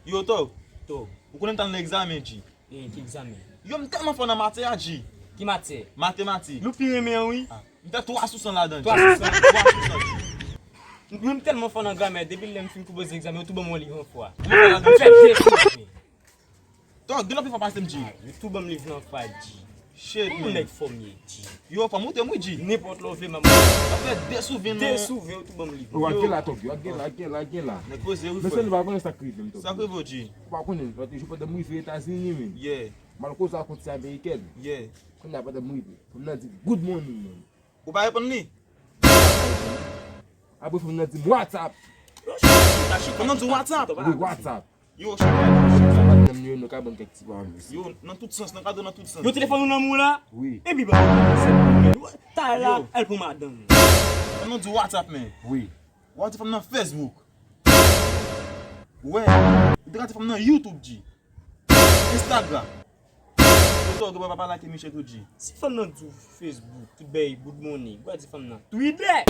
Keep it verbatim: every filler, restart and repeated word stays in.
Yo, Tòg, To, ou konnen m t al nan egzamen, G. E ki egzamen? Yo, m tèlman fò nan matyè a, G. Ki matyè? Matematik. Nou pi renmen wi. M fè twa sou san ladan, G. Twa sou san. Twa sou san, G. Mwen m tèlman fò nan gramè, depi lè m fin konpoze egzamen, yo tou ban m yon liv an fwa. Ou fè ladan, M fè G. De sou ven. Tòg, gen lòt fwa pase m, G. Yo tou ban m liv lan an fwa, G. Shit, Ou man. Nèg fòm ye, G. Yo, fò m moute m wi, G. Nenpòt lè w vle, m ap moute. Sa fè de sou ven De nan. Sou ven, yo tou ban m liv. Ou a gen la, Tòg, yo a gen la, gen la, gen la. Nèg poze wi, Men sèl frè. nou pa konnen sa k rive m, Tòg. Sa k rive w, G? Ou pa konnen, lòt jou pandan m rive Etazini, men. Yeah, M al koze ak yon ti amerikèn. Yeah. Kounye a pandan m rive, fanm nan di good morning, man. Ou pa reponn li? Apre fanm nan di m what's up. Fanm nan di what's up? Wi, what's up. Yo, Madanm nou yo, nou ka ban kèk ti pawòl osi. Yo, nan tout sans, nan kado nan tout sans. Yo telefòn ou nan men w la? Wi. Epi ba. Talè la, Yo. Al pran madanm. Fanm nan di what's up, man. Wi. Ou di fanm nan Facebook. Wè, ou te ka di fanm nan YouTube, G. Instagram. Yo, Tòg, ou pa pale ak Michel tou, G. Si fanm nan di w Facebook, tout bay good morning, ou ka di fanm nan Twitter.